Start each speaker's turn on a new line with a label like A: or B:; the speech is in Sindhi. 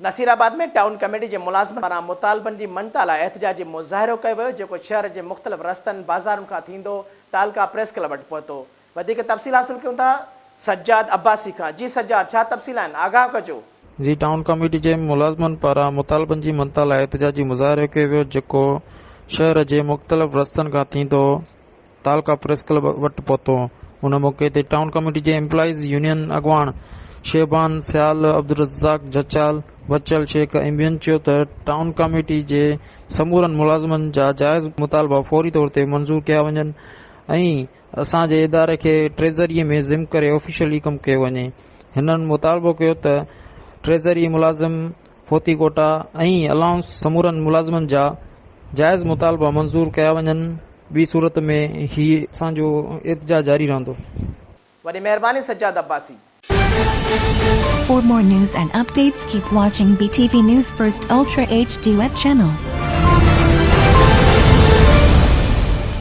A: نصيرآباد ۾ ٽائون ڪميٽي جي ملازمن پاران مطالبن جي مڃتا لاء احتجاجي مظاهرو ڪيو ويو جيڪو شهر جي مختلف رستن بازارن کان ٿيندو تعلقه پريس ڪلب وٽ پهتو وڌيڪ تفصيل حاصل ڪيون ٿا سجاد عباسي کان جي سجاد ڇا تفصيل آهن آگاهه ڪجو.
B: جي ٽائون ڪميٽي جي ملازمن پاران مطالبن جي مڃتا لاء احتجاجي مظاهرو ڪيو ويو جيڪو شهر جي مختلف رستن کان ٿيندو تعلقه پريس ڪلب وٽ پهتو. ان موقعي تي ٽائون ڪميٽي جي ايمپلائيز يونين اڳواڻ شيبان سيال، عبدالرزاق جچال، بچل شيخ ۽ ٻين چيو ته ٽائون ڪميٽي جي سمورن ملازمن جا جائز مطالبا فوري طور تي منظور ڪيا وڃن ۽ اسان جي اداري کي ٽريزري ۾ ضم ڪري آفيشلي ڪم ڪيو وڃي. هنن مطالبو ڪيو ته ٽريزري ملازم فوتي ڪوٽا ۽ الائونس سمورن ملازمن جا جائز مطالبا منظور ڪيا وڃن ٻي صورت ۾ هي اسان جو احتجاج جاري رهندو.
A: وڏي مهرباني Sajjad Abbasi.
C: For more news and updates keep watching BTV News First Ultra HD web channel.